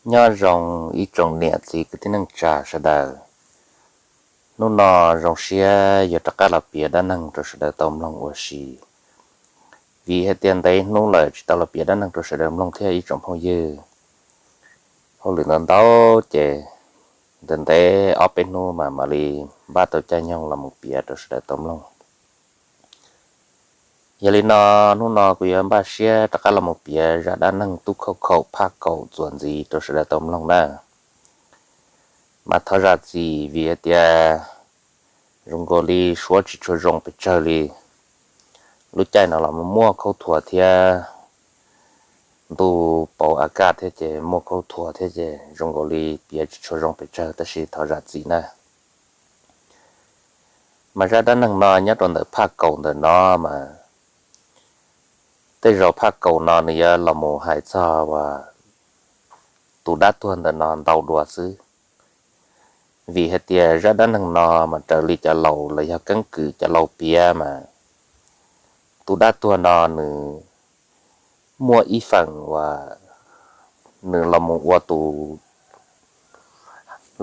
Nyob zoo ib tsoom niam txiv kwv tij neej tsa sawv daws. Hnub no zoo siab yuav rov qab los piav dab neeg rau sawv daws tau mloog ua si. Vim hais tias ntev hnub lawm tsis tau los piav dab neeg rau sawv daws mloog thiab ib tsoom phooj ywg. Hauj lwm ntau ntau ces ntev ntev ob peb hnub mas mam li npaj tau caij nyoog los mus piav rau sawv daws tau mloog. Yog li no, hnub no kuv yuav npaj siab rov qab los mus piav zaj dab neeg Tub Khauj Khaum phaj kaum txuas ntxiv rau sawv daws tau mloog na. Mas thov zam txim vim hais tias zoo nkaus li suab tsis tshua zoo pes tsawg li. Lub caij no los muaj khaub thuas thiab ntuj pauv a kaj thiab ces muaj khaub thuas thiab ces zoo nkaus li piav tsis tshua zoo pes tsawg tab sis thov zam txim na. Mas zaj dab neeg no nyob rau ntawm phaj kaum ntawm no mas tej zaum phaj kaum no nws yuav los mus hais txog uas tus dab tuag ntawm no ntau dua xwb. Vim hais tias zaj dab neeg no mas raws li cov laus los yog keeb kwm cov laus piav mas tus dab tuag no nws muaj ib feem uas nws los mus ua tus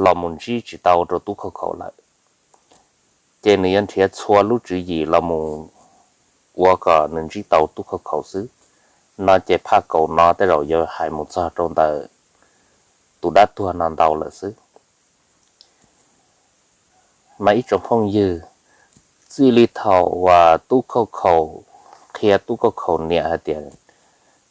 los mus ntsib tsis tau rau Tub Khauj Khaum lawm. Ces nws yuav nrhiav txhua lub tswv yim los mus ua kom nws ntsib tau Tub Khauj Khaum xwb. No ces phaj kaum no tej zaum yuav hais mus txog rau ntawm tus dab tuag no ntau lawm xwb. Mas ib tsoom phooj ywg, txij li thaum uas Tub Khauj Khaum qhia Tub Khauj Khaum niam hais tias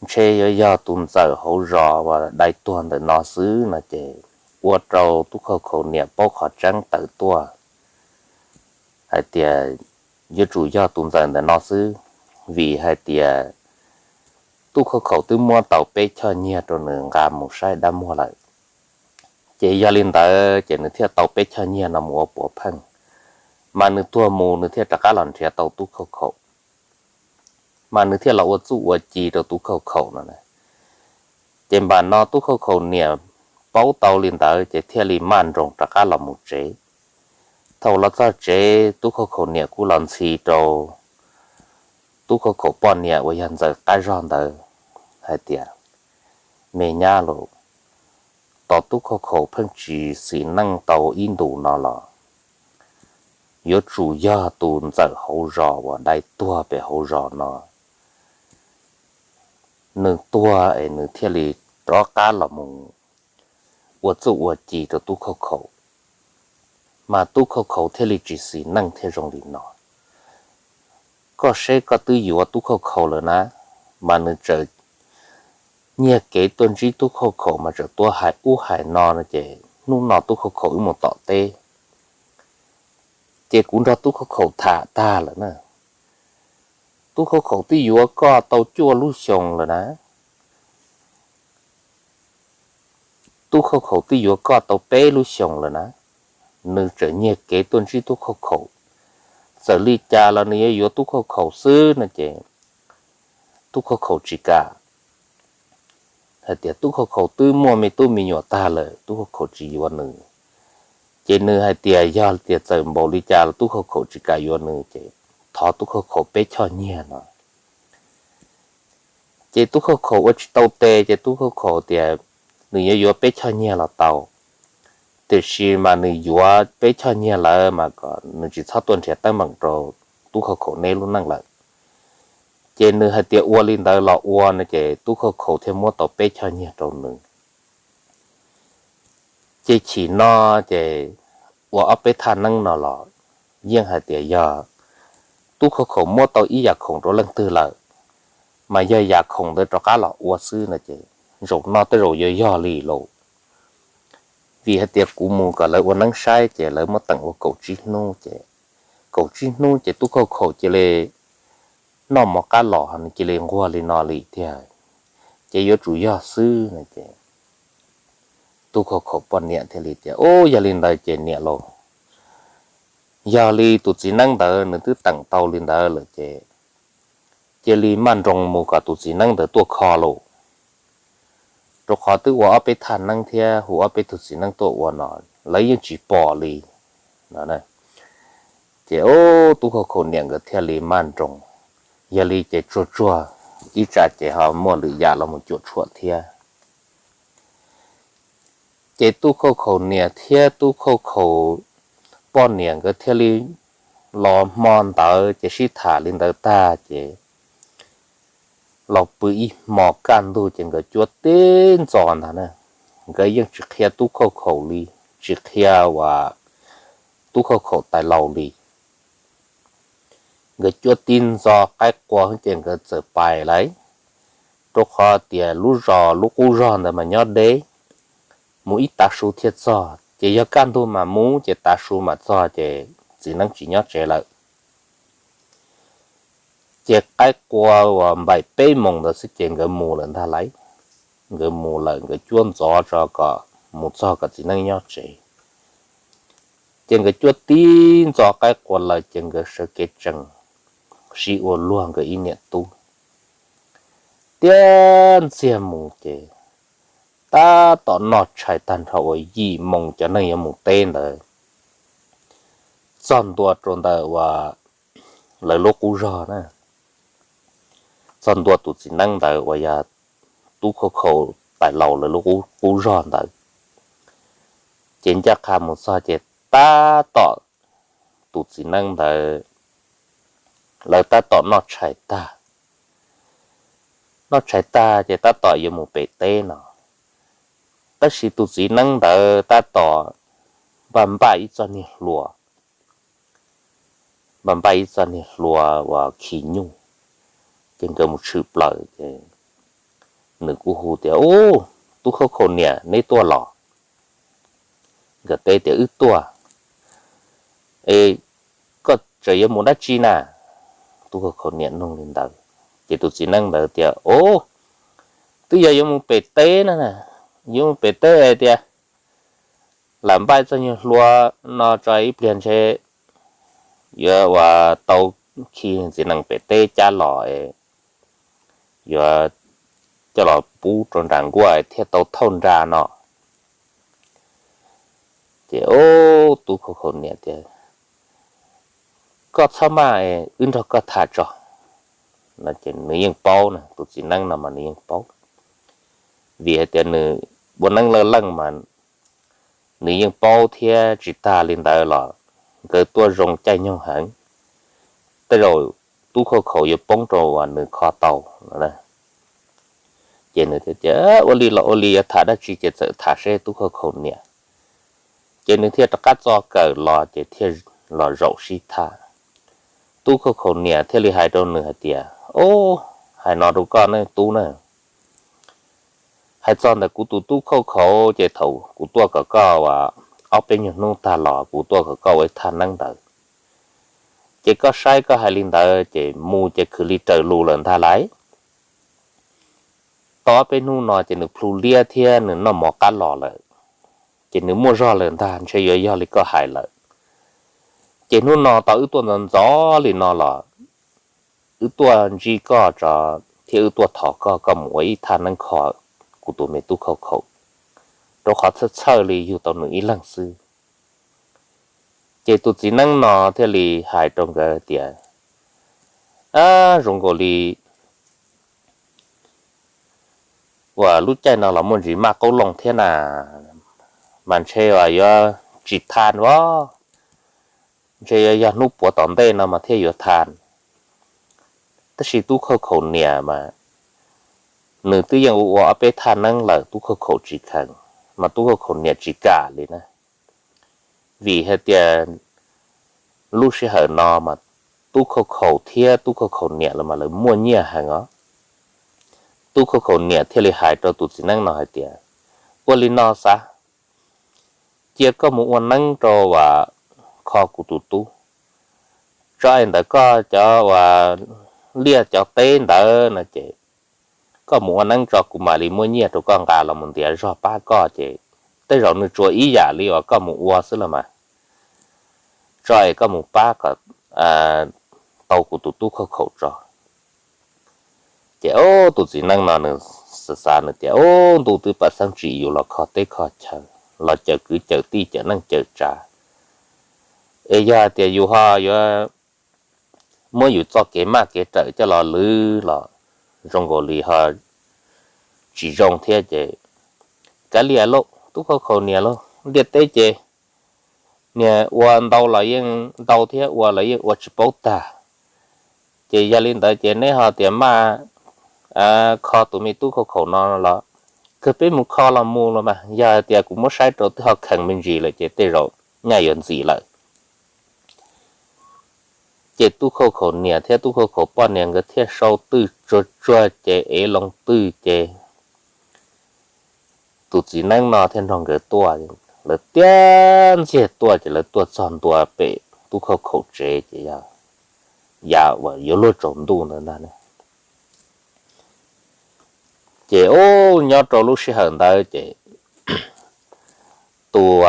ntshe yuav yog tus ntxawm hauv zos uas dai tuag ntawm no xwb no ces ua rau Tub Khauj Khaum niam paub qhov tseeb tawm tuaj hais tias yuav tsum yog tus ntxawm ntawm no xwb, vim hais tias Tub Khauj Khaum twb muab tau peb choj nyiaj rau nws nqa mus saib dab muag lawm. Ces yog li ntawd ces nws thiaj tau peb choj nyiaj no mus ua puav pheej, mas nws tuag mus nws thiaj rov qab los nrhiav tau Tub Khauj Khaum, mas nws thiaj los ua txuj ua ci rau Tub Khauj Khaum no. Ces npam no Tub Khauj Khaum niam paub tau li ntawd ces thiaj li maj nroos rov qab los mus tsev. Thaum los txog tsev Tub Khauj Khaum niam kuj los ntxhi rau Tub Khauj Khaum poj niam uas yog ntxawm qab zog ntawd hais tias, me nyab lauj, tos Tub Khauj Khaum pheej tsis xis neej tau ib ntus no los yuav tsum yog tus ntxawm hauv zos uas dai tuag pem hauv zos no nws tuag es nws thiaj li rov qab los mus ua txuj ua ci rau Tub Khauj Khaum, mas Tub Khauj Khaum thiaj li tsis xis neej thiaj zoo li no. Koj seb koj twb yuav Tub Khauj Khaum lawm na, mas nws txawm nyiag kev tuaj ntsib Tub Khauj Khaum mas txawm tuaj hais ub hais no no ces hnub no Tub Khauj Khaum wb mus tom teb ces kuv nrog Tub Khauj Khaum tham tag lawm na. Tub Khauj Khaum twb yuav koj tau cuaj lub xyoos lawm na. Tub Khauj Khaum twb yuav koj tau peb lub xyoos lawm na, nws txawm nyiag kev tuaj ntsib Tub Khauj Khaum. Txawm li cas los nws yuav yuav Tub Khauj Khaum xwb no ces Tub Khauj Khaum tsis kam, hais tias Tub Khauj Khaum twb muaj me tub me nyuam tag lawm, Tub Khauj Khaum tsis yuav nws. Ces nws hais tias yog tias txawm npaum li cas los Tub Khauj Khaum tsis kam yuav nws ces thov Tub Khauj Khaum peb choj nyiaj no. Ces Tub Khauj Khaum ua tsis tau tes ces Tub Khauj Khaum tias nws yuav yuav peb choj nyiaj los tau, tiam sis mas nws yuav peb choj nyiaj lawm mas kom nws tsis txhob tuaj nrhiav teeb meem rau Tub Khauj Khaum neb lub neej lawm. Ces nws hais tias ua li ntawd los ua no ces Tub Khauj Khaum thiaj muab tau peb choj nyiaj rau nws. Ces chim no ces ua ob peb thaj neeb no los yeej hais tias yog Tub Khauj Khaum muab tau ib yam khoom rau leej twg lawm, mas yog yam khoom ntawd rov qab los ua xwb no ces zaum no tej zaum yuav yog li lauj. Vim hais tias kuv mus kom lawv ua neeb saib ces lawv muab teem ua kaum tsib hnub ces kaum tsib hnub ces Tub Khauj Khaum cia li noj mov qab los nws cia li nquag li no li tiag, ces yuav tsum yog xwb no ces Tub Khauj Khaum poj niam thiaj li tias, Ub, yog li ntawd ces niam lauj, yog li tus txiv neeb ntawd nws twb teem tau li ntawd lawm ces cia li maj nroos mus kom tus txiv neeb ntawd tuaj kho lauj, rau qhov twb ua ob peb thaj neeb thiab hu ob peb tug txiv neeb tuaj ua no lawv yeej tsis pom li no. Ces ub, Tub Khauj Khaum niam nkawd thiaj li maj nroos, yog li ces tsuag tsuag ib tsam ces ho muaj lwm yam los mus cuam tshuam thiab. Ces tub khauj khaum niam thiab tub khauj khaum poj niam nkawd thiaj li los hmo ntawd ces sib tham li ntawd tag ces los pw ib hmo kaj ntug ces nkawd cuab tib ntxov ntag na. Nkawd yeej tsis qhia tub khauj khaum li, tsis qhia uas tub khauj khaum tais laus li. Nkawd cuab tib ntxov qaib qua ces nkawd txawm pais lawm, rau qhov tias lub zos lub qub zog ntawd mas nyob deb, mus ib tav su thiaj txog, ces yog kaj ntug mas mus ces tav su mas txog ces txiv neeb tsis nyob tsev lawm. Ces qaib qua uas npaim peb moos ntawd xwb ces nkawd mus lawm ntag lauj. Nkawd mus lawm, nkawd cuab ntxov tso kom mus txog kom txiv neeb nyob tsev. Ces nkawd cuab tib ntxov qaib qua lawm ces nkawd sawv kev tsees sib ua luag nkawd ib niam tub. Tiab ntxiag mus ces tab tom noj tshais tag nrho uas yim moos cov neeg yuav mus teb ntawd, txog ntua rau ntawm uas lawv lub qub zog na, txog ntua tus txiv neeb ntawd uas yog tub khauj khaum tais laus lawv lub qub zog ntawd. Ces ncaj qha mus txog ces tab tom tus txiv neeb ntawd lawv tab tom noj tshais tag. Noj tshais tag ces tab tom yuav mus pem teb no, tab sis tus txiv neeb ntawd tab tom npaj npaj ib txoj niag hlua, npaj npaj ib txoj niag hlua uas khi nyuj, ces nkawd mus tshwm plaws ces nws kuj hu tias, Ub, tub khauj khaum niam, neb tuaj los? Nkawd teb tias, Wb tuaj. E, koj tseem yuav mus dab tsi na? Tub khauj khaum niam nug li ntawd ces tus txiv neeb ntawd tias, Ub, twb yog yuav mus pem teb na, yuav mus pem teb es tias lam npaj txoj nyuag hlua no tso ib pliag ntshe yuav ua tau khi txiv neeb pem teb cab los, yuav coj los pub rau nram nkuaj thiaj tau thauj nra no. Ces ub, tub khauj khaum niam tias, Koj txhob maj, wb nrog koj tham tso. Nws yeej paub na, tus txiv neeb no mas nws yeej paub, vim hais tias nws ua neeb laj leej mas nws yeej paub thiab. Tsis tag li ntawd los nkawd tuaj zoo caij nyoog heev, tej zaum tub khauj khaum yuav poob rau uas nws kho tau. Ces nws tias, Ua li los ua li, yuav tham dab tsi ces txawm tham seb tub khauj khaum niam. Ces nws thiaj rov qab txo kawm los ces thiaj los zaum sib tham. Tub khauj khaum niam thiaj li hais rau nws hais tias, Ub, hais no rau koj ne tub na, hais txog ntawm kuv tus tub khauj khaum ces thaum kuv tuaj kom koj ua ob peb nyuag hnub tag los kuv tuaj kom koj ua ib thaj neeb ntawd, ces koj saib koj hais li ntawd ces mus ces khwv li raws lus lawm ntag lauj. Tau ob peb hnub no ces nws plhu liab thiab nws noj mov qab los lawm, ces nws muaj zog lawm ntag, ntshe yuav yog li koj hais lawm. Ces hnub no tau wb tuaj ntxov ntxov li no los wb tuaj ntsib koj tso, thiab wb tuaj thov koj, koj mus ua ib thaj neeb kho kuv tus me tub khauj khaum, rau qhov txhawj txhawj li yug tau nws ib leeg xwb. Ces tus txiv neeb no thiaj li hais rau nkawd tias, Ab, zoo nkaus li uas lub caij no los muaj ntsis maj qoob loo thiab na, mas ntshe uas yuav tsis thaj os, ntshe yuav yog hnub puav tom ntej no mas thiaj yuav thaj. Tab sis tub khauj khaum niam mas nws twb yeej ua ua ob peb thaj neeb lawm, tub khauj khaum tsis kheev, mas tub khauj khaum niam tsis kam li na. Vim hais tias lub sij hawm no mas tub khauj khaum thiab tub khauj khaum niam los mas lawv muaj nyiaj heev os. Tub khauj khaum niam thiaj li hais rau tus txiv neeb no hais tias, Ua li no xav, cia koj mus ua neeb rau uas kho kuv tus tub, tso es ntawm koj cov uas liaj cov teb ntawd no ces koj mus ua neeb tso, kuv mam li muab nyiaj rau koj nqa los mus ntiav zog pab koj, ces tej zaum nws tsuas ib yam li uas koj mus ua xwb los mas, tso es koj mus pab kom tau kuv tus tub khauj khaum tso. Ces ub, tus txiv neeb no nws xav xav nws tias, Ub, ntuj twb pam xeeb tsim yus los kho teb kho chaw, los cawm kwv cawm tij cawm neej cawm tsav, es yog hais tias yus ho yuav muab yus txoj kev maj kev rawm coj los lwv los zoo nkaus li ho tsis zoo thiab ces kav liam lauj, Tub Khauj Khaum niam lauj, ntiaj teb ces niag ua ntau los yeej ntau thiab, ua los yeej ua tsis paub tag. Ces yog li ntawd ces neb ho tias maj kho tus me Tub Khauj Khaum no los kawg peb mus kho los mus los mas, yog hais tias kuv muab saib rau twb ho kheev me ntsis lawm ces tej zaum nyaj yuav ntxiv lawm. Ces Tub Khauj Khaum niam thiab Tub Khauj Khaum poj niam nkawd thiaj sau twj tsuag tsuag ces ev loo twj ces tus txiv neeb no thiaj nrog nkawd tuaj. Lawv tiab ntxiag tuaj ces lawv tuaj txog ntua pem Tub Khauj Khaum tsev ces yog yav uas yuav luag tsaus ntuj ntawd ntag. Ces ub, nyob rau lub sij hawm ntawd ces tus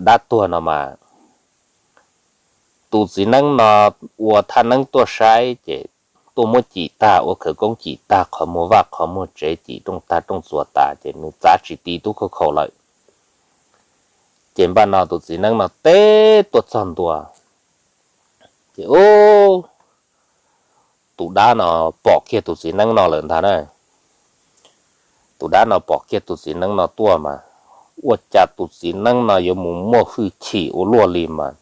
dab tuag no mas tus txiv neeb no ua thaj neeb tuaj saib ces tuaj muab cim tag, ua khawv koob cim tag, qhov muag vaj qhov muag tsev cim rooj tag rooj txuas tas ces nws txav tsis ti Tub Khauj Khaum lawm. Ces npaj no tus txiv neeb no teb tuaj txog ntua ces ub, tus dab no pom kiag tus txiv neeb no lawm ntag na. Tus dab no pom kiag tus txiv neeb no tuaj mas ua cas tus txiv neeb no yuav mus muaj hwj chim ua luaj li mas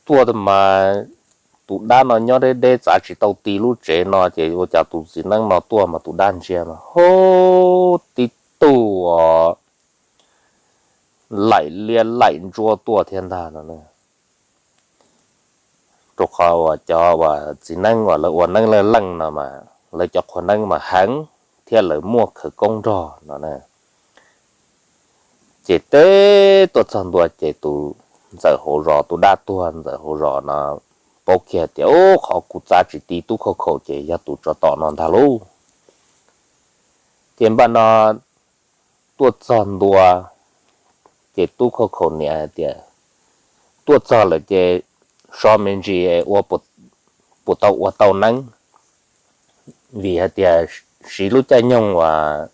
tuaj mas tus dab no nyob deb deb txav tsis tau ti lub tsev no ces ua cas tus txiv neeb no tuaj mas tus dab ntsia mas hu, tib tug laim liab laim ntsuab tuaj thiab ntag no. Rau qhov uas cov uas txiv neeb uas lawv ua neeb leej leej no mas lawv cov qhua neeb mas heev thiab lawv muaj khawv koob nrog no. Ces teb tuaj txog ntua ces tus ntxawm hauv zos, tus dab tuag ntxawm hauv zos no paub kiag tias ub, qhov kuv txav tsis ti Tub Khauj Khaum ces yog tus tsov tom no ntag lauj. Ces npaj no tuaj txog ntua ces Tub Khauj Khaum niam hais tias tuaj txog lawm ces so me ntsis ua puas tau ua tau neeb, vim hais tias siv lub caij nyoog uas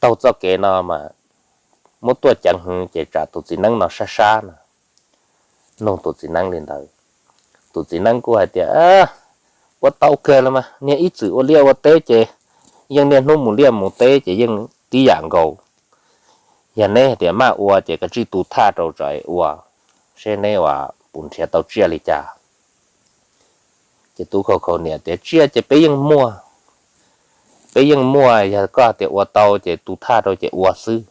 taug txoj kev no mas muab tuaj ceev hwv ces tsam tus txiv neeb no sab sab no. Nug tus txiv neeb li ntawd, tus txiv neeb kuj hais tias ua tau kawg los mas, niag ib txwm ua liaj ua teb ces yeej niaj hnub mus liaj mus teb ces yeej tib yam nkaus. Yog neb hais tias maj ua ces koj tsij tu thaj rau tsam ua, seb neb ua puas nrhiav tau tsiaj li cas. Ces Tub Khauj Khaum niam tias tsiaj ces peb yeej muaj, peb yeej muaj, yog koj tias ua tau ces tu thaj rau ces ua xwb.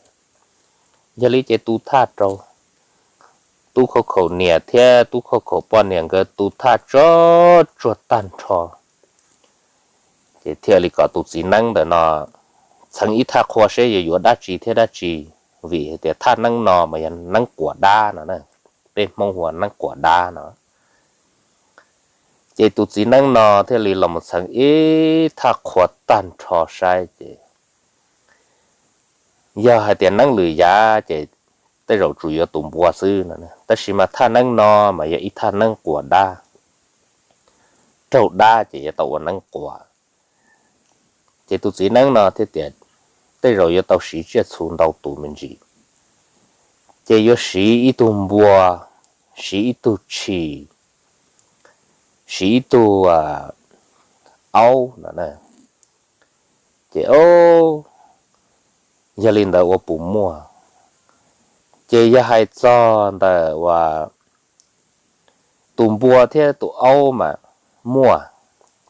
Yog li ces tu thaj rau, Tub Khauj Khaum niam thiab Tub Khauj Khaum poj niam nkawd tu thaj tso tsuag tag nrho. Ces thiaj li kom tus txiv neeb ntawm no txheev ib thaj qhua seb yuav yuav dab tsi thiab dab tsi, vim hais tias thaj neeb no mas yog neeb quas dab no, peb Hmoob hu ua neeb quas dab no. Ces tus txiv neeb no thiaj li los mus txheev ib thaj qhua tag nrho saib ces yog hais tias neeb lwm yav ces tej zaum tsuas yuav tus npua xwb no, tab sis mas thaj neeb no mas yog ib thaj neeb quas dab, raug dab ces yuav tau ua neeb quas. Ces tus txiv neeb no thiaj tias tej zaum yuav tau siv tsiaj txhu ntau tus me ntsis, ces yuav siv ib tug npua, siv ib tug tshis, siv ib tug aub no. Ces yog li ntawd ua puas muaj? Ces yog hais txog ntawm uas tus npua thiab tus aub mas muaj,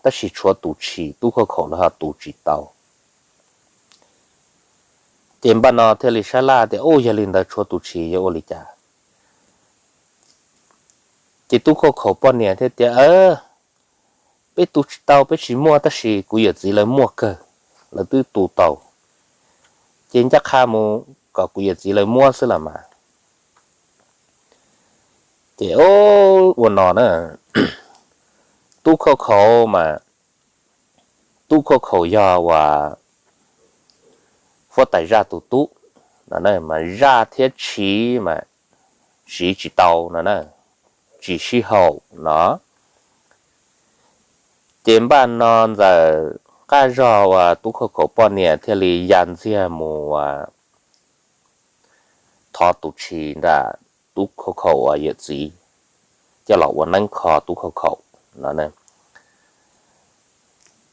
tab sis tshuav tus tshis Tub Khauj Khaum lawv ho tu tsis tau. Ces npaj no thiaj li sab laj tias, Ub, yog li ntawd tshuav tus tshis yuav ua li cas? Ces Tub Khauj Khaum poj niam thiaj tias, Peb tu tsis tau, peb tsis muaj, tab sis kuv yawm txiv lawv muaj kawg, lawv twb tu tau. Ces ncaj qha mus kom kuv yawm txiv lawv muab xwb los mas. Ces ua no na, Tub Khauj Khaum mas, Tub Khauj Khaum yog uas huab tais zaj tus tub no, mas zaj thiab tshis mas siv tsis tau no, tsis sib haum no. Ces npaj no ntxawm qab zog uas Tub Khauj Khaum poj niam thiaj li ya ntxiag mus thov tus tshis nram Tub Khauj Khaum uas yawm txiv coj los ua neeb kho Tub Khauj Khaum no.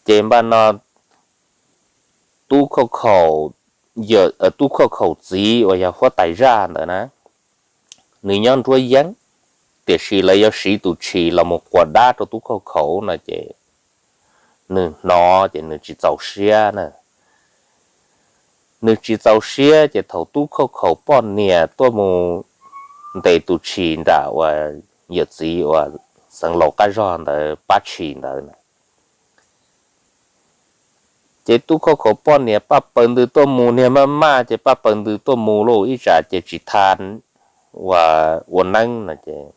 Ces npaj no Tub Khauj Khaum yawm tub khauj khaum txiv uas yog huab tais zaj ntawd na, nws nyob nruab yeeb, tiam sis lawv yuav siv tus tshis los mus quas dab rau tub khauj khaum no ces nws hnov ces nws tsis txaus siab na. Nws tsis txaus siab ces thaum tub khauj khaum poj niam tuaj mus ntes tus tshis nram uas yawm txiv uas xeev laus qab zog ntawd pab tshis ntawd na, ces tub khauj khaum poj niam paj paws ntws tuaj mus, niag maj maj ces paj paws ntws tuaj mus lauj, ib tsam ces tsis tha ua neeb no ces,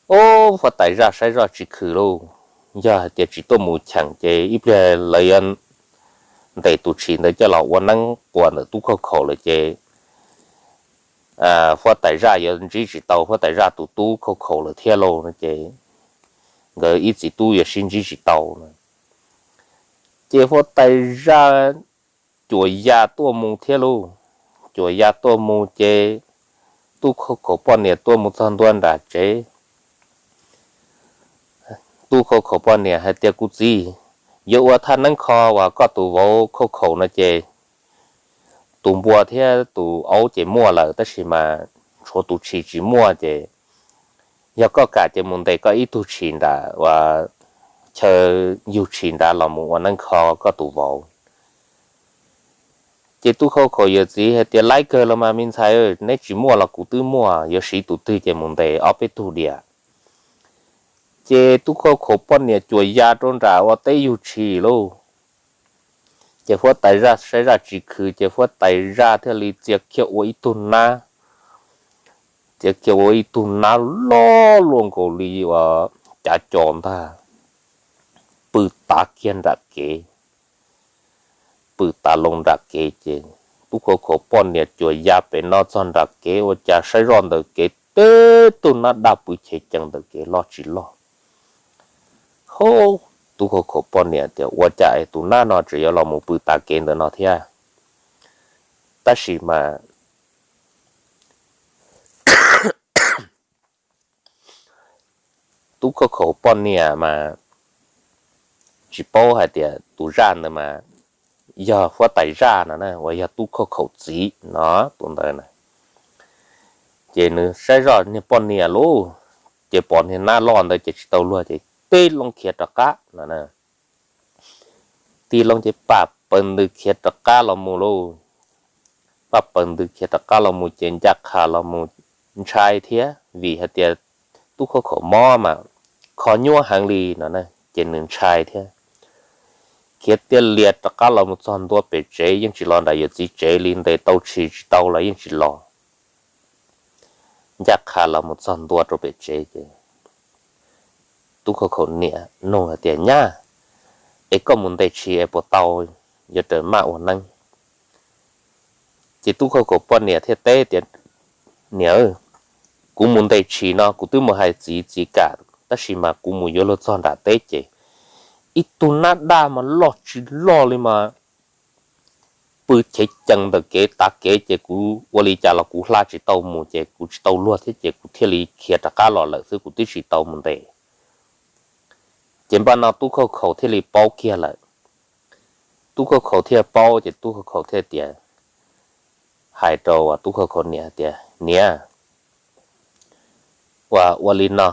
o, huab tais zaj saib zoj tsis khwm lauj. Yog hais tias tsis tuaj mus cheem ces ib pliag lawv yuav ntes tus tshis ntawd coj los ua neeb quas ntawm tub khauj khaum lawm ces huab tais zaj yuav ntsib tsis tau huab tais zaj tus tub khauj khaum lawm thiab lauj no ces nkawd ib txiv tub yuav sib ntsib tsis tau no. Ces huab tais zaj cuas ya tuaj mus thiab lauj. Cuas ya tuaj mus ces tub khauj khaum poj niam tuaj mus txog ntua nram tsev. Tub khauj khaum poj niam hais tias, kuv txiv, yuav ua thaj neeb kho uas koj tus vauv khauj khaum no ces tus npua thiab tus aub ces muaj lawm tab sis mas tshuav tus tshis tsis muaj ces yog koj kam ces mus ntes koj ib tug tshis nram uas chaw yug tshis nrad los mus ua neeb kho koj tus vauv. Ces tub khauj khaum yawm txiv hais tias, laib kawg los mas me ntxhais, neb tsis muaj los kuv twb muaj, yuav siv tus twg ces mus ntes ob peb tug diam. Ces tub khauj khaum poj niam cuas ya rau nram ua teb yug tshis lauj. Ces huab tais zaj saib zaj tsis khwm ces huab tais zaj thiaj li txia kiag ua ib tug nab, txia kiag ua ib tug nab loj luaj nkaus li uas cav co ntag, pw tav kiag nram kev, pw tav loo nram kev ces tub khauj khaum poj niam cuas ya pem no txog nram kev ua cas saib zoj ntawm kev teb tug nab daj pw chev cees ntawm kev loj tsis loj. Hub, tub khauj khaum poj niam tias, ua cas es tus nab no tseem yuav los mus pw tav kev ntawm no thiab? Tab sis mas tub khauj khaum poj niam mas tsis paub hais tias tus zaj ntawd mas yog huab tais zaj no na, uas yog tub khauj khaum txiv no tus ntawd na. Ces nws saib zoj niag poj niam lauj, ces pom niag nab loj ntawd ces tsis tau luag ces tig loo khiav rov qab no. Tig loo ces paj paws ntws khiav rov qab los mus lauj. Paj paws ntws khiav rov qab los mus ces ncaj qha los mus ntshai thiab vim hais tias tub khauj khaum mob mas kho nyuaj heev li no ces nws ntshai thiab. Khiav tiaj lias rov qab los mus txog ntua pem tsev yeej tsis los nram yawm txiv tsev li, ntes tau tshis tsis tau los yeej tsis los. Ncaj qha los mus txog ntua rau pem tsev ces tub khauj khaum niam nug hais tias, nyab, es koj mus ntes tshis es puas tau, yuav raws maj ua neeb? Ces tub khauj khaum poj niam thiaj teb tias, niam, kuv mus ntes tshis no kuv twb mus hais txiv, txiv kam, tab sis mas kuv mus yuav luag txog nram teb ces ib tug nab daj mas loj tsis loj li mas pw chev cees ntawm kev tav kev ces kuv ua li cas los kuv hla tsis tau mus ces kuv tsis tau luag thiab ces kuv thiaj li khiav rov qab los lawm xwb, kuv twb tsis tau mus ntes. Ces npaj no tub khauj khaum thiaj li paub kiag lawm. Tub khauj khaum thiaj paub ces tub khauj khaum thiaj tias, hais rau tub khauj khaum niam tias, niam, ua ua li no,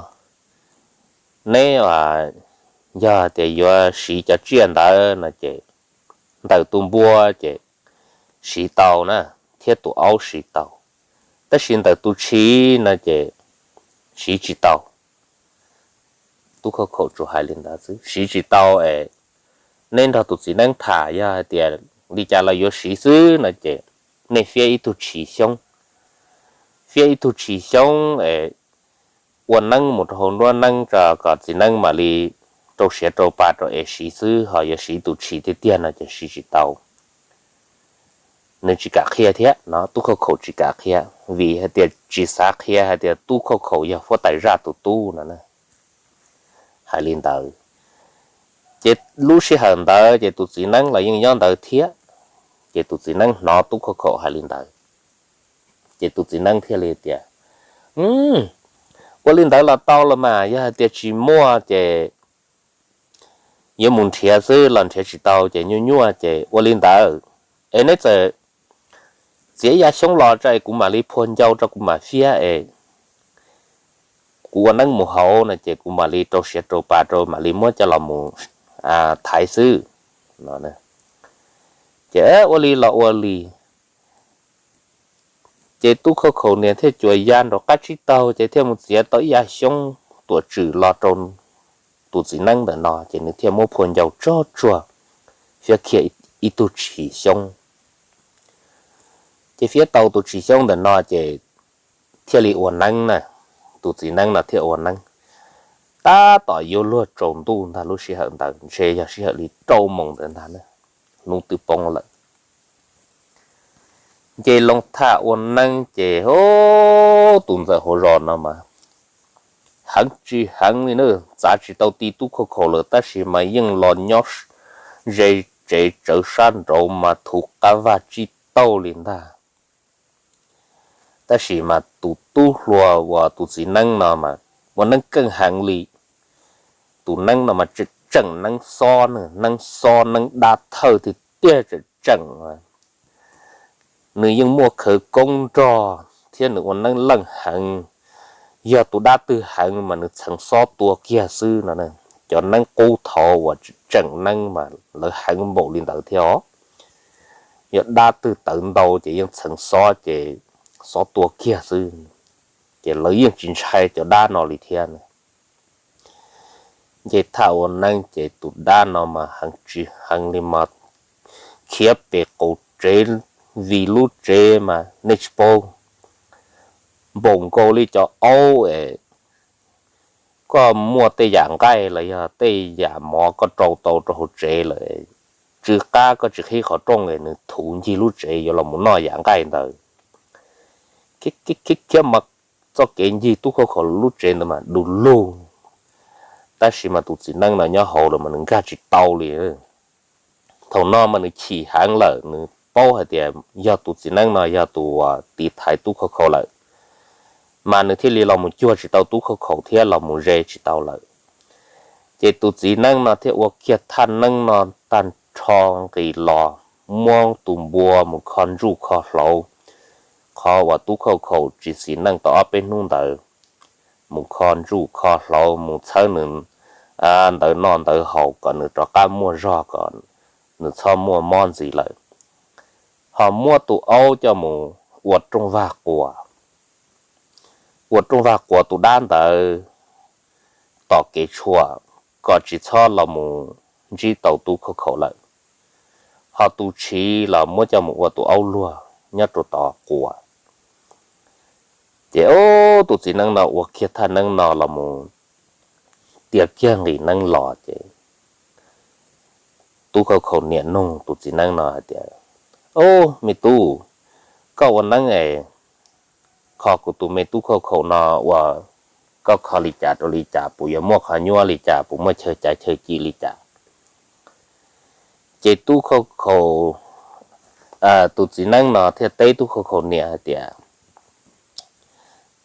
neb yog tias yuav siv cov tsiaj ntawd no ces ntawm tus npua ces siv tau na, thiab tus aub siv tau, tab sis ntawm tus tshis no ces siv tsis tau. Tub khauj khaum tsuas hais li ntawd xwb, siv tsis tau es neb nrog tus txiv neeb tham, yog hais tias li cas los yuav siv xwb no ces nej fiab ib tug tshis xyoob, fiab ib tug tshis xyoob es ua neeb mus rau hauv nruab neeb tso kom txiv neeb mam li rau siav rau pa rau es siv xwb, ho yuav siv tus tshis tiag tiag no ces siv tsis tau. Nws tsis kam qhia thiab no, tub khauj khaum tsis kam qhia, vim hais tias tsis xav qhia hais tias tub khauj khaum yog huab tais zaj tus tub no na. Hais li ntawd, ces lub sij hawm ntawd ces tus txiv neeb los yeej nyob ntawd thiab. Ces tus txiv neeb hnov tub khauj khaum hais li ntawd, ces tus txiv neeb thiaj li tias, ua li ntawd los tau los mas, yog hais tias tsis muaj ces yuav mus nrhiav xwb los nrhiav tsis tau ces nyuaj nyuaj ces ua li ntawd. Es neb txawm txiav ib yav xyoob los tso es kuv mam li phua ncau rau kuv mam fiab es kuv ua neeb mus hauv no ces kuv mam li rau siav rau pa rau mam li muab coj los mus thaiv xwb no. Ces ua li los ua li, ces tub khauj khaum niam thiaj cuas ya nraum qab tsib taug ces thiaj mus txiav tau ib yav xyoob tuam tswm los rau tus txiv neeb ntawm no ces nws thiaj muab phua ncau tsuag tsuag fiab kiag ib tug tshis xyoob. Ces fiab tau tus tshis xyoob ntawm no ces thiaj li ua neeb na, tus txiv neeb no thiaj ua neeb. Tab tom yuav luag tsaus ntuj ntag lub sij hawm ntawd ntshe yog sij hawm li rau moos ntawd ntag na, hnub twb poob lawm. Nce loo tham ua neeb ces tus ntxawm hauv zos no mas heev tsis heev li na, txav tsis tau ti tub khauj khaum lawm tab sis mas yeej los nyob ze tsev tsawv sab nraud mas thuv qab vaj tsib taug li ntag. Tab sis mas tus tub hluas uas tus txiv neeb no mas ua neeb keej heev li. Tus neeb no mas tseem tseem neeb xob, neeb xob neeb dab thawj tiag tiag tseem tseem. Nws yeej muaj khawv koob nrog thiab nws ua neeb leej heev. Yog tus dab twg heev mas nws txheev xob tua kiag xwb no. Cov neeb qub thaud uas tseem neeb mas lawv heev npaum li ntawd thiab os. Yog dab twg tawv ntau ces yeej txheev xob ces xob tua kiag xwb, ces lawv yeej tsis ntshai cov dab no li thiab. Nce thaj ua neeb ces tus dab no mas heev tsis heev li mas khiav pem qaum tsev, vim lub tsev mas nej tsis paub, npaum nkaus li cov aub es koj muaj tej yam nqaij los yog tej yam mov koj rau tau rau hauv tsev lawm, tsw qab koj tsis qhib qhov rooj es nws thuv ncig lub tsev yuav los mus noj yam nqaij ntawd. Khiav khiav khiav mas txoj kev ncig tub khauj khaum lub tsev ntawd mas du lug, tab sis mas tus txiv neeb no nyob hauv lawm mas nws nkag tsis tau li. Thaum no mas nws chim heev lawm, nws paub hais tias yog tus txiv neeb no yog tus uas tiv thaiv tub khauj khaum lawm, mas nws thiaj li los mus cuag tsis tau tub khauj khaum thiab los mus ze tsis tau lawm. Ces tus txiv neeb no thiaj ua kiag thaj neeb no tag nrho nqis los, muab tus npua mus kho ntsuj kho hlauv, qhov uas tub khauj khaum tsis xis neej tau ob peb hnub ntawd, mus kho ntsuj kho hlauv mus txhawb nws ntawd noj ntawd haus kom nws rov qab muaj zog, kom nws txhob muaj mob ntxiv lawm. Ho muab tus aub coj mus ua rooj vag quas, ua rooj vag quas tus dab ntawd tom kev tshuam kom tsis txhob los mus ntsib tau tub khauj khaum lawm. Ho tus tshiv los muab coj mus ua tus aub luag nyob rau tom quas. Ces tus txiv neeb no ua kiag thaj neeb no los mus tiav kiag nqis neeb los ces tub khauj khaum niam nug tus txiv neeb no hais tias, Ob, me tub, koj ua neeb es kho kuv tus me tub khauj khaum no uas koj kho li cas rau li cas, puas yuav muaj qhov nyuaj li cas, puas muaj chaw caiv chaw ci li cas? Ces tub khauj khaum, tus txiv neeb no thiaj teb tub khauj khaum niam hais tias,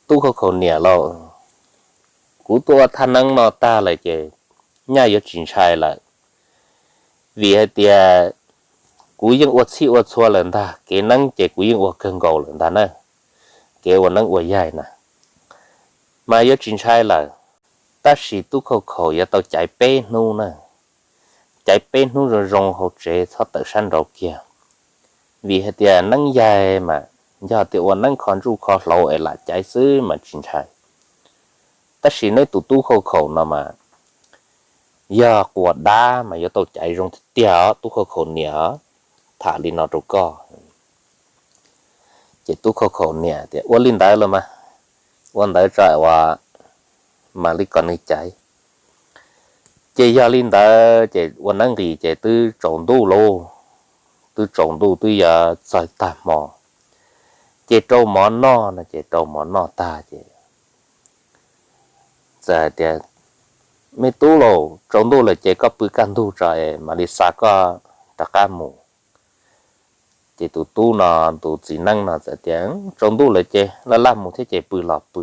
Tub khauj khaum niam lauj, kuv tuaj ua thaj neeb no tag lawm ces nyaj yuav tsis ntshai lawm, vim hais tias kuv yeej ua txhij ua txhua lawm ntag, kev neeb ces kuv yeej ua kawg nkaus lawm ntag na, kev ua neeb ua yaig na, mas yuav tsis ntshai lawm. Tab sis tub khauj khaum yuav tau caiv peb hnub na, caiv peb hnub zoo zoo hauv tsev txhob tawm sab nraud kiag, vim hais tias neeb yaig mas yog tias ua neeb kho ntsuj kho hlauv es lam caiv xwb mas tsis ntshai. Tab sis neb tus tub khauj khaum no mas yog quas dab mas yuav tau caiv zoo tiag tiag os tub khauj khaum niam, tham li no rau koj. Ces tub khauj khaum niam tias, Ua li ntawd los mas, ua ntawd tso uas mam li kom nws caiv. Ces yog li ntawd ces ua neeb nqis ces twb tsaus ntuj lauj, twb tsaus ntuj twb yuav txog tag hmo, ces rau mov noj no ces rau mov noj tag ces txawm hais tias, Me tub lauj, tsaus ntuj lawm ces koj pw kaj ntug tso es mam li xa koj rov qab mus. Ces tus tub no, tus txiv neeb no txawm tias, Tsaus ntuj lawm ces laj laj mus thiab ces pw los pw,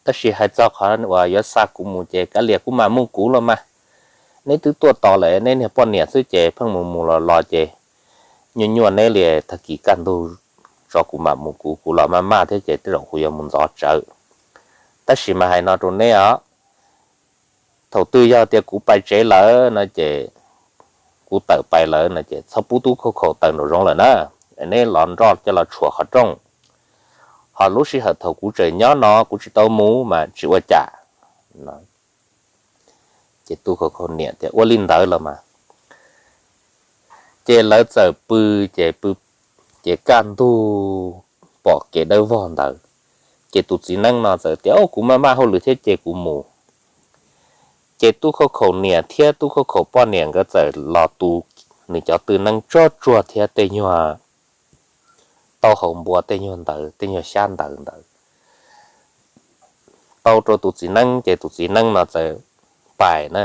tab sis hais txog qhov uas yuav xa kuv mus ces kav liam kuv mam mus kuv los mas. Neb twb tuaj tos lawm, neb niag poj niam xwb ces pheej mus mus los los ces nyuaj nyuaj neb li, tag kis kaj ntug tso kuv mam mus, kuv kuv los maj maj thiab ces tej zaum kuv yuav mus ntxov tsawv. Tab sis mas hais no rau neb os, thaum twg yog tias kuv pais tsev lawm no ces, kuv tawm pais lawm no ces txhob pub tub khauj khaum tawm nraum zoov lawm na, neb los nroj coj los tshuam qhov rooj. Ho lub sij hawm thaum kuv tseem nyob no kuv tsis tau mus mas tsis ua cas. Ces tub khauj khaum niam tias ua li ntawd los mas. Ces lawv txawm pw, ces pw, ces kaj ntug pom kev dawb vog ntawd, ces tus txiv neeb no txawm tias, Au, kuv maj maj hauj lwm thiab ces kuv mus. Ces tub khauj khaum niam thiab tub khauj khaum poj niam nkawd txawm los tu nws cov tw neeb tsuag tsuag thiab tej nyuag taub hau npua tej nyuag ntawd, tej nyuag xyab ntawv ntawd tau rau tus txiv neeb, ces tus txiv neeb no txawm pais na.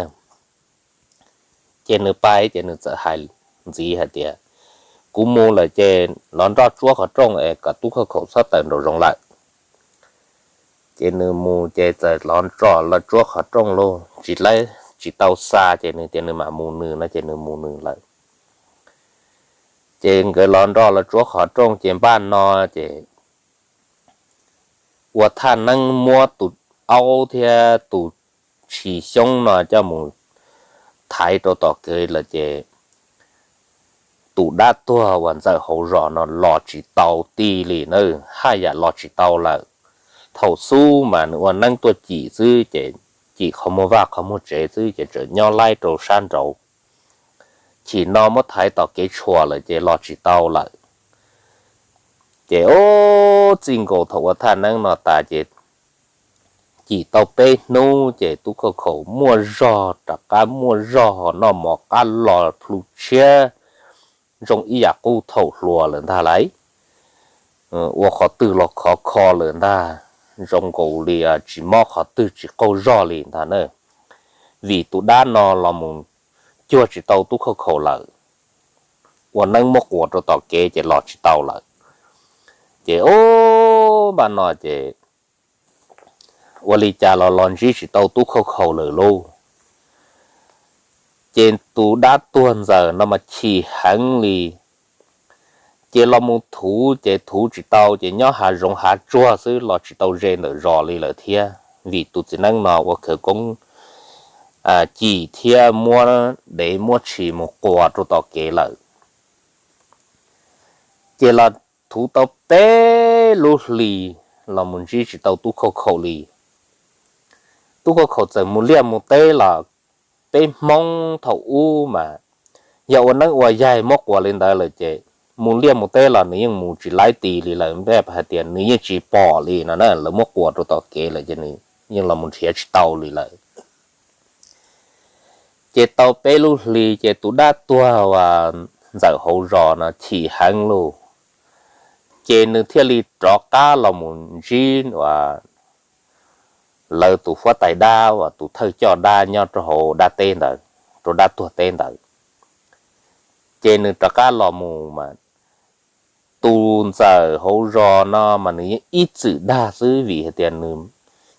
Ces nws pais ces nws txawm hais ntxiv hais tias, Kuv mus lawm ces los nroj tsuab qhov rooj es kom tub khauj khaum txhob tawm nraum zoov lawm. Ces nws mus ces txawm los nroj los tsuab qhov rooj lauj, tsis laib tsis tau xa ces nws tias nws mam mus nws no ces nws mus nws lawm. Ces nkawd los nroj los tsuab qhov rooj ces npaj no ces ua thaj neeb muab tus aub thiab tus tshis xyoob no coj mus thaiv rau tom kev lawm ces tus dab tuag uas ntxawm hauv zos no los tsis tau ti li na, haj yam los tsis tau lawm. Thaum xub mas nws ua neeb tuaj cim xwb ces cim qhov muag vaj qhov muag tsev xwb ces tseem nyob laib rau sab nraud. Chim no muab thaiv tom kev tshuam lawm ces los tsis tau lawm. Ces ub, txij nkaus thaum ua thaj neeb no tas ces cim tau peb hnub ces tub khauj khaum muaj zog rov qab muaj zog noj mov qab los plhu tshiab zoo ib yam qub thaum hluas lawm ntag lauj. Ua qhov twg los khov kho lawm ntag, zoo nkaus li tsis mob qhov twg tsis qaug zog li ntag na. Vim tus dab no los mus cuag tsis tau tub khauj khaum lawm, ua neeb muab quas rau tom kev ces los tsis tau lawm. Ces ub, npaj no ces ua li cas los los ntsib tsis tau tub khauj khaum lawm lauj. Ces tus dab tuag ntxawm no mas chim heev li, ces los mus thuv ces thuv tsis tau ces nyob hav zoov hav tsuag xwb los tsis tau ze ntawm zos li lawm thiab vim tus txiv neeb no ua khawv koob cim thiab muab dev muab tshis mus quas rau tom kev lawm. Ces los thuv tau peb lub hlis los mus ntsib tsis tau tub khauj khaum li. Tub khauj khaum txawm mus liaj mus teb los peb Hmoob thaum ub mas yog ua neeb ua yaig muab quas li ntawd lawm ces mus liaj mus teb los nws yeej mus tsis laib ti li lawm, npaj hais tias nws yeej tsis pom li no na, lawv muab quas rau tom kev lawm ces nws yeej los mus nrhiav tsis tau li lawm. Ces tau peb lub hli ces tus dab tuag uas ntxawm hauv zos no chim heev lauj, ces nws thiaj li rov qab los mus ntsib uas lawv tus huab tais dab uas tus thawj coj dab nyob rau hauv dab teb ntawd, rau dab tuag teb ntawd. Ces nws rov qab los mus mas tus ntxawm hauv zos no mas nws yeej ib txwm dag xwb vim hais tias nws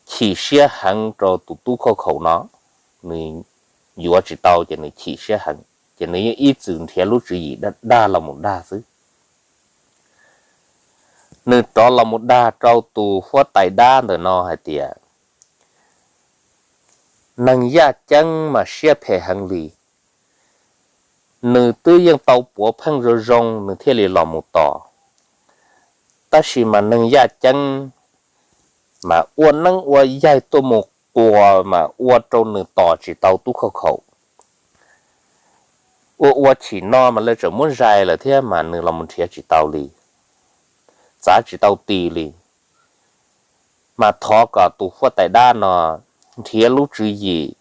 chim siab heev rau tus tub khauj khaum no, nws yuav tsis tau ces nws chim siab heev ces nws yeej ib txwm nrhiav lub tswv yim dag los mus dag xwb. Nws rov los mus dag rau tus huab tais dab ntawm no hais tias neeg yaj ceeb mas siab phem heev li. Nws twb yeej tau puav pheej zoo zoo nws thiaj li los mus tos, tab sis mas neeg yaj ceeb mas ua neeb ua yaig tuaj mus quas mas ua rau nws tos tsis tau tub khauj khaum. Ua ua chim no mas lawv tseem muab zais lawm thiab mas nws los mus nrhiav tsis tau li, txav tsis tau ti li. Mas thov kom tus huab tais dab no nrhiav lub tswv yim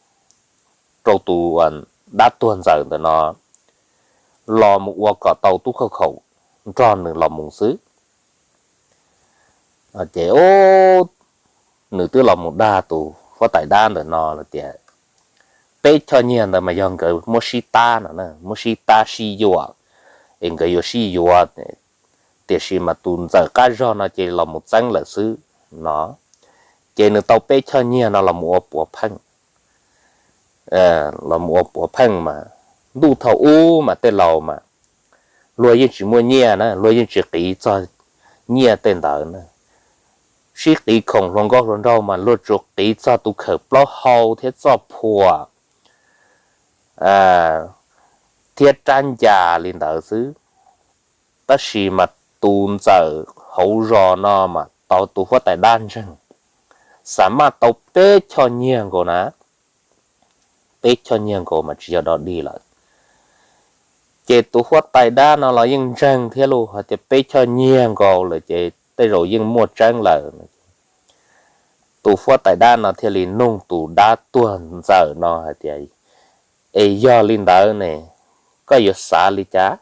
rau tus dab tuag ntxawm ntawm no los mus ua kom tau tub khauj khaum nrog nws los mus xwb. Ces nws twb los mus dag tus huab tais dab ntawm no lawm tias peb choj nyiaj ntawd mas yog nkawd muab sib tab no, muab sib tab sib yuam, es nkawd yuav sib yuav, tiam sis mas tus ntxawm qab zog no ces los mus txeeb lawm xwb no. Ces nws tau peb choj nyiaj no los mus ua puav pheej, los mus ua puav pheej mas ntuj thaum ub mas tej laus mas luag yeej tsis muaj nyiaj na, luag yeej tsis qiv txog nyiaj tej ntawd na. Sib qiv khoom hluas nkauj hluas nraug mas luag tsuas qiv txog tus khawm plaub hau thiab txoj phuam thiab rab ncas li ntawd xwb. Tab sis mas tus ntxawm hauv zos no mas tau tus huab tais dab ntseeg, xa maj tau peb choj nyiaj nkaus na, peb choj nyiaj nkaus mas tsis yog dog dig lawm. Ces tus huab tais dab no los yeej ntseeg thiab los hais tias peb choj nyiaj nkaus lawm ces tej zaum yeej muaj tseeb lawm. Tus huab tais dab no thiaj li nug tus dab tuag ntxawm no hais tias, es yog li ntawd ne, koj yuav xav li cas?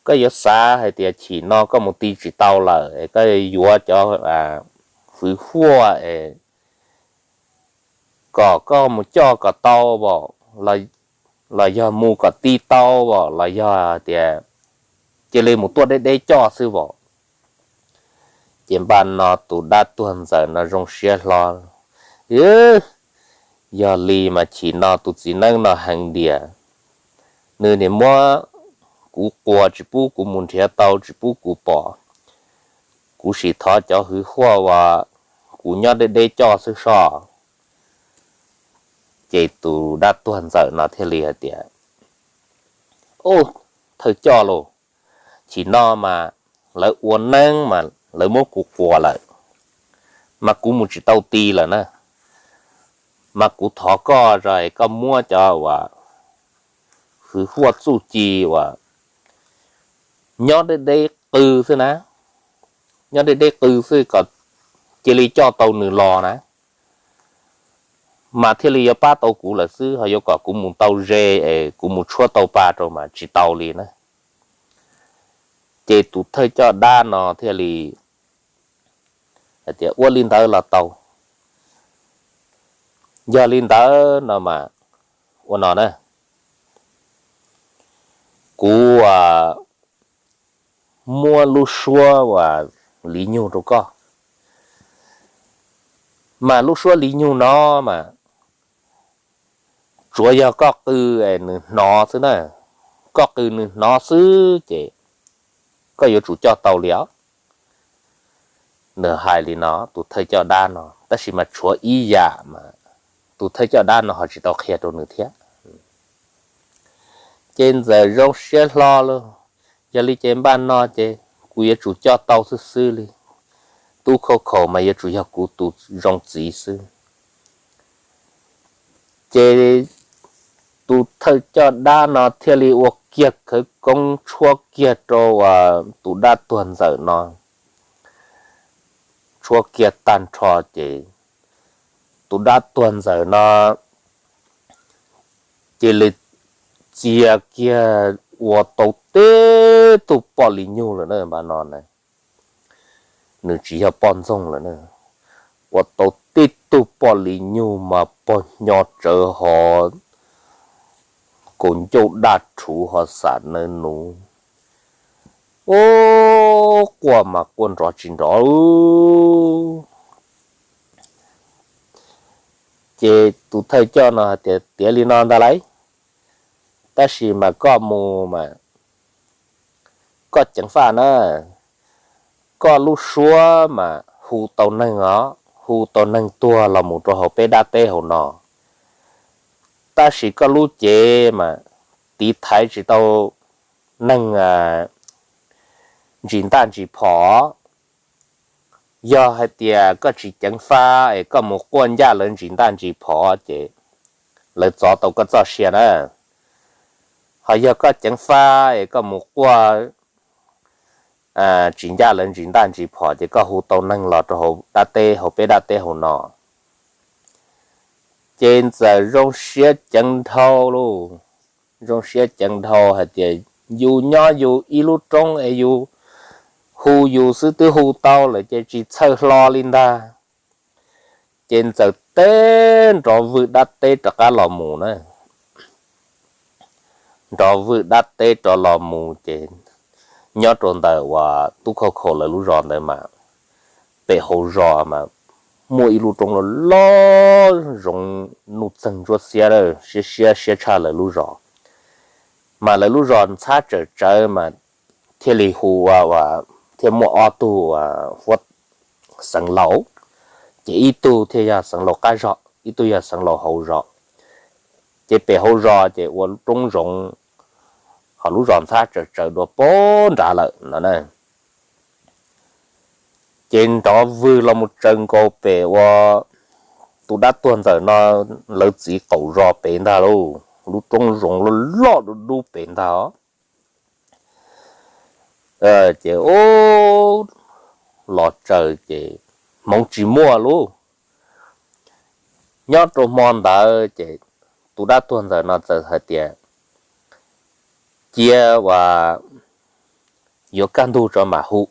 Koj yuav xav hais tias chim no koj mus ti tsis tau lawm es koj yuav cov hwv huaj es kom koj mus coj kom tau os, los yog mus kom ti tau os, los yog tias cia li mus tuaj deb deb coj xwb os? Ces npaj no tus dab tuag ntxawm no zoo siab hlo, yog li mas chim no tus txiv neeb no heev diam, nws niaj muab kuv quas tsis pub kuv mus nrhiav tau tsis pub kuv pom, kuv sim thov cov hwv huaj uas kuv nyob deb deb coj xwb soj. Ces tus dab tuag ntxawm no thiaj li hais tias, thawj coj los, chim no mas lawv ua neeb mas lawv muab kuv quas lawm, mas kuv mus tsis tau ti lawm na, mas kuv thov koj os, koj muab cov uas hwv huaj txuj ci uas nyob deb deb qw xwb na, nyob deb deb qw xwb kom cia li coj tau nws los na, mas thiaj li yuav pab tau kuv lawm xwb, ho yuav kom kuv mus tau ze es kuv mus tshuab tau pa rau mas tsis tau li na. Ces tus thawj coj dab no thiaj li hais tias, ua li ntawd los tau, yog li ntawd no mas ua no na, kuv muab lub suab uas li nyug rau koj, mas lub suab li nyug no mas tsuav yog koj qw nws hnov xwb na, koj qw nws hnov xwb ces koj yuav tsum coj tau li os. Nws hais li no tus thawj coj dab no, tab sis mas tshuav ib yam mas tus thawj coj dab no ho tsis tau qhia rau nws thiab. Ces ntxawm zoo siab hlo lauj, yog li ces npaj no ces kuv yuav tsum coj tau xwb xwb li, tub khauj khaum mas yuav tsum yog kuv tus zoo txiv xwb. Ces tus thawj coj dab no thiaj li ua kiag khawv koob tshuab kiag rau tus dab tuag ntxawm no, tshuab kiag tag nrho ces tus dab tuag ntxawm no cia li txia kiag ua tau tib tug poj li nyug lawm na, npaj no na, nws tsis yog poj ntxoog lawm na, ua tau tib tug poj li nyug mas pog nyo tsawv ho kaus ncauj daj rhuv ho xam nawb nuv, ub, quaj mas quaj nrov tsis nrov. Ces tus thawj coj no hais tias, tiav li no ntag lauj, tab sis mas koj mus mas koj ceev faj na, koj lub suab mas hu tau neeg os, hu tau neeg tuag los mus rau hauv peb dab teb hauv no, tab sis koj lub cev mas tiv thaiv tsis tau neeg ntsis ntaj ntsis phom. Yog hais tias koj tsis ceev faj es koj mus quaj ncaj lawv ntsis ntaj ntsis phom ces lawv txov tau koj txoj sia na. Ho yog koj ceev faj es koj mus quaj tsis ncaj lawv ntsis ntaj ntsis phom ces koj hu tau neeg los rau hauv dab teb, hauv peb dab teb hauv no. Ces ntxawm zoo siab ceev dhau lauj, zoo siab ceev dhau hais tias yus nyob yus ib lub roob es yus hu yus xwb twb hu tau lawm ces tsis txhawj hlo li ntag. Ces ntxawm teb nrov vwj dab teb rov qab los mus na. Nrov vwj dab teb rov los mus ces nyob rau ntawm uas tub khauj khaum lawv lub zos ntawd mas pem hauv zos mas muaj ib lub roob loj loj zoo, nuj txeeg ntsuab xiab, siab siab siab tshaj lawv lub zos. mas lawv lub zos ntxhab tsawm tsawv mas thiaj li hu ua, thiaj muaj ob tug ua huab xeev laus, ces ib tug thiaj yog xeev laus qab zog, ib tug yog xeev laus hauv zos. Ces pem hauv zos ces ua roob zoov, ho lub zos ntxhab tsawm tsawv dua pem nrad lawm no na. Ces nrov vwg los mus tsaws nkaus pem ua tus dab tuag ntxawm no lawv txiv qaum zos pem ntag lauj, lub roob zoov loj loj dub dub pem ntag os. Ces ub, los tsaws ces hmoov tsis muaj lauj. Nyob rau hmo ntawd ces tus dab tuag ntxawm no txawm hais tias, cia ua yuav kaj ntug tso mam hu,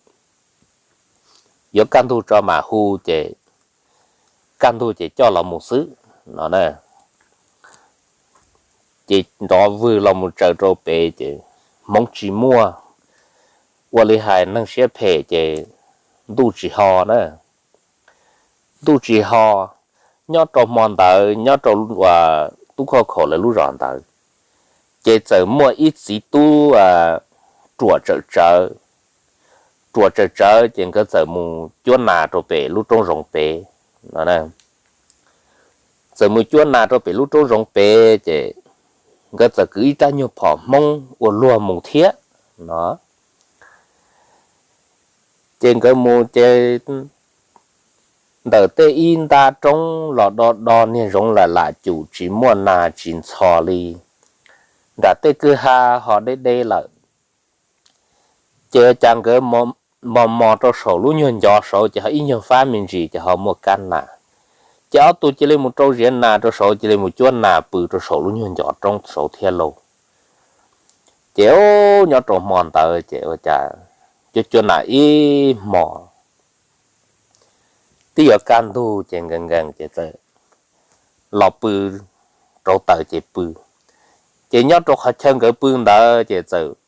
yuav kaj ntug tso mam hu ces kaj ntug ces coj los mus xwb no na. Ces nrov vwg los mus tsaws rau pem ces hmoov tsis muaj, ua li hais neeg siab phem ces ntuj tsis ho na. Ntuj tsis ho, nyob rau hmo ntawd nyob rau tub khauj khaum lawv lub zos ntawd, ces txawm muaj ib txiv tub ruam tsawm tsawv, ruam tsawm tsawv ces nkawd txawm mus cuab nas rau pem lub roob zoov pem no. Txawm mus cuab nas rau pem lub roob zoov pem ces nkawd txawm kwv ib rab nyuag phom hmoob ua luag mus thiab no. Ces nkawd mus ces ntawm tej ib nta roob los do do niag zoov lam lam cum tsis muaj nas tsis ntxhov li, nram tej kwj ha ho deb deb lawm. Ces cas nkawd mos mos rau saum lub nyuag ncov saud ces ho ib nyuag fab me ntsis ces ho muaj kab nas. Ces ob tug cia li mus rau ziav nas rau saud, cia li mus cuab nas pw rau saum lub nyuag ncov roob saud thiab lauj. Ces nyob rau hmo ntawd ces ua cas cuab cuab nas ib hmo twb yuav kaj ntug ces nkees nkees ces txawm los pw rau taws ces pw. Ces nyob rau qhov chaw nkawd pw ntawd ces txawm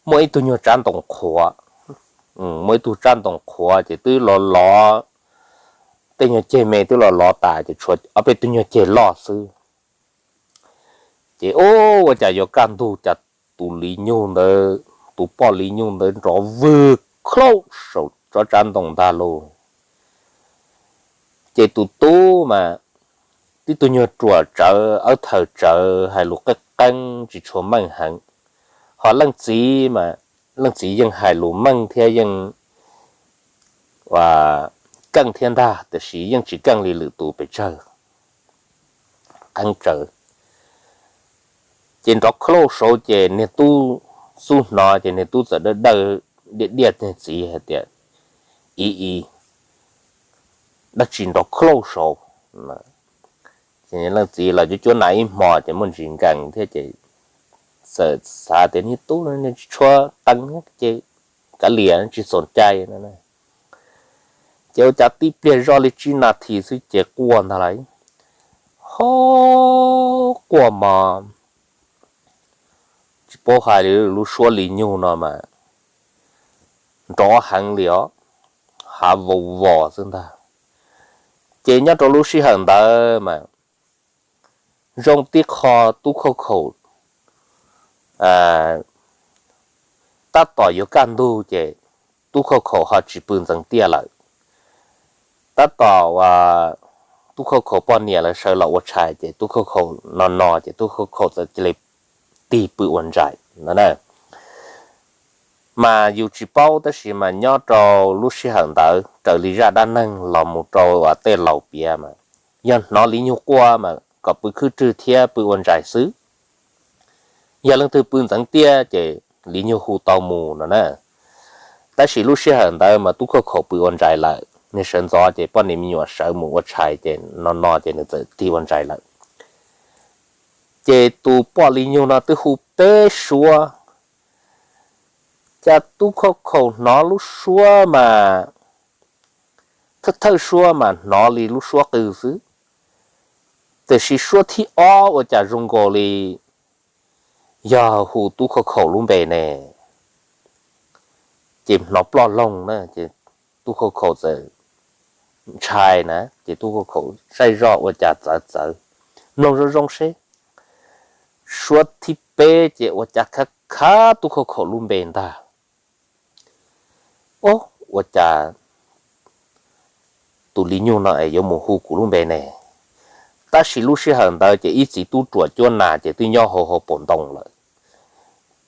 muaj ib tug nyuag tsab ntoo qhuav, muaj ib tug tsab ntoo qhuav ces twb los lov, tej nyuag ceg me twb los lov tas ces tshuav ob peb tug nyuag ceg loj xwb. Ces ua cas yuav kaj ntug cas tus li nyug ntawd, tus poj li nyug ntawd nrov vwg khaub saum tsob tsab ntoo ntag lauj. Ces tus tub mas tib tug nyuag ruam tsawv, awb thaws tsawv, hais lus qeeb qeeb tsis tshua meej heev. Ho leej txiv mas leej txiv yeej hais lus meej thiab yeej keej thiab ntag, tiam sis yeej tsis keej li lwm tus pes tsawg, qeeb tsawv. Ces nrov khaub lauj saud ces niag tub xub hnov ces niag tub txawm dawj dawj diaj diaj niag txiv hais tias, i i, dab tsi nrov khaub lauj saud? Leej txiv los cuab cuab nas ib hmo ces muaj ntsis nkees thiab ces txawm xav tias niag tub tsis tshua qeej ces kav liam tsis xaus cai. Ces ua cas tib pliag zoj li tsib nas this xwb ces quaj ntag lauj. Ho quaj mog, tsis paub hais li, lub suab li nyug no mas nrov heev li os, hav vau vos xwb ntag. Ces nyob rau lub sij hawm ntawd mas zoo tib qho tub khauj khaum tab tom yuav kaj ntug ces tub khauj khaum ho tsis pw ntxeev tiaj lawm. Tab tom tub khauj khaum poj niam lawv sawv los ua tshais ces tub khauj khaum no no ces tub khauj khaum txawm cia li tig pw ua ntsais no na. Mas yus tsis paub tab sis mas nyob rau lub sij hawm ntawd raws li zaj dab neeg los mus rau tej laus piav mas yog hnov li nyug quaj mas kom pw khwb rwg thiab pw ua ntsais xwb. Yog leej twg pw ntxeev tiaj ces li nyug hu tau mus no na. Tab sis lub sij hawm ntawd mas tub khauj khaum pw ua ntsais lawm, nws sawv ntxov ces poj niam me nyuam sawv mus ua tshais ces no no ces nws txawm tig ua ntsais lawm. Ces tus poj li nyug no twb hu peb suab, cas tub khauj khaum hnov lub suab mas thawj thawj suab mas hnov li lub suab qw xwb, tiam sis suab thib ob ua cas zoo nkaus li yog hu tub khauj khaum lub npe ne. Ces hnov ploj loog na, ces tub khauj khaum txawm ntshai na, ces tub khauj khaum saib zoj ua cas txawv txawv, mloog zoo zoo seb. suab thib peb ces ua cas khav khav Tub Khauj Khaum lub npe ntag. Ob, ua cas tus Li Nyug no es yuav mus hu kuv lub npe ne? Tab sis lub sij hawm ntawd ces ib txiv tub ruam cuab nas ces twb nyob hauv hauv paus ntoo lawm.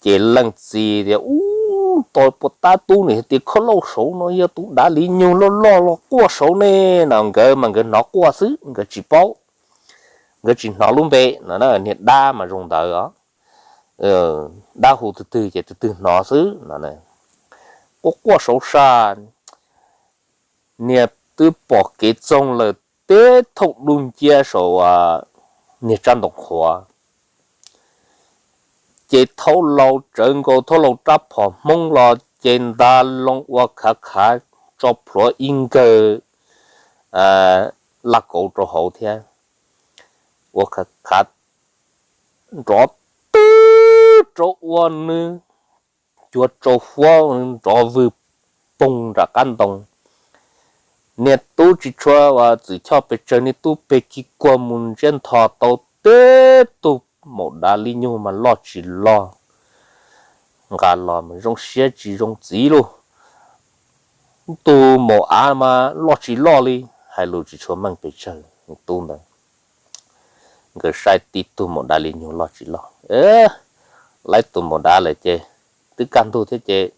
Ces leej txiv tias, Ub, tos puas tab tub nws hais tias khauj lauj saud no yog tus dav Li Nyug loj loj los quaj saud ne, no nkawd mas nkawd hnov quaj xwb nkawd tsis paub, nkawd tsis hnov lub npe no. Niag dab mas zoo ntawd os, dab hu twg twg ces twg twg hnov xwb no. Quaj quaj saud saj, niag twb pom kev txoog lawm teb thooj dub nciab saum niag tsab ntoo qhuav. Ces thaub laus tsawv nkaus thaub laus rab phom Hmoob los ces nta loo ua khav khav tso plhuav ib nkawg laj kauv rau hauv thiab. Ua khav khav nrov twb rau ua nws cuav tsau huab nrov vwg poog nram qab ntoo. Niag tub tsis tshua uas txwm choj pes tsawg, niag tub pes kiv kuag mus ntsiab ntho tau teb tug maum dav Li Nyug mas loj tsis loj. Nqa los mas zoo siab tsis zoo txiv lauj. Tug maum av mas loj tsis loj li, hais lus tsis tshua meej pes tsawg tub ntawd. Nkawd saib tib tug maum dav Li Nyug loj tsis loj. Laib tus maum dav lawm ces twb kaj ntug thiab ces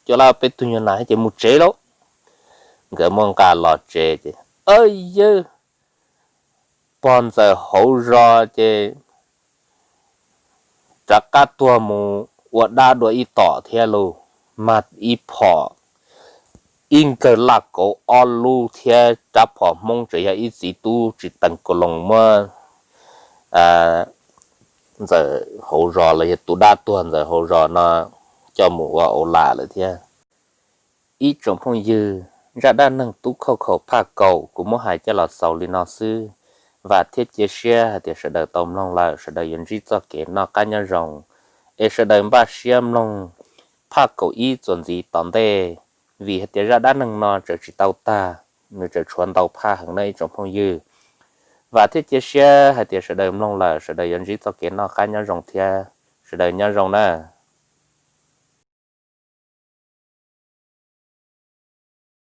coj lawv peb tug nyuag nas ces mus tsev lauj. Nkawd muab nqa los tsev ces, yawg, pog ntxawm hauv zos ces rov qab tuag mus ua dab dua ib tom thiab lauj. Mag ib phom, ib nkawg laj kauv ob lub thiab rab phom Hmoob, tseem yog ib txiv tub tsis tees kaus loos muab ntxawm hauv zos los yog tus dab tuag ntxawm hauv zos no coj mus ua au lam lawm thiab. Ib tsoom phooj ywg, zaj dab neeg Tub Khauj Khaum phaj kaum kuv muab hais coj los xaus li no xwb. Vam thiab cia siab hais tias sawv daws tau mloog lawm sawv daws yuav ntsib txoj kev noj qab nyob zoo, es sawv daws npaj siab mloog phaj kaum ib txuas ntxiv tom ntej, vim hais tias zaj dab neeg no tseem tsis tau tag, nws tseem tshuav ntau phaj heev no ib tsoom phooj ywg. Vam thiab cia siab hais tias sawv daws mloog lawm sawv daws yuav ntsib txoj kev noj qab nyob zoo thiab. Sawv daws nyob zoo na.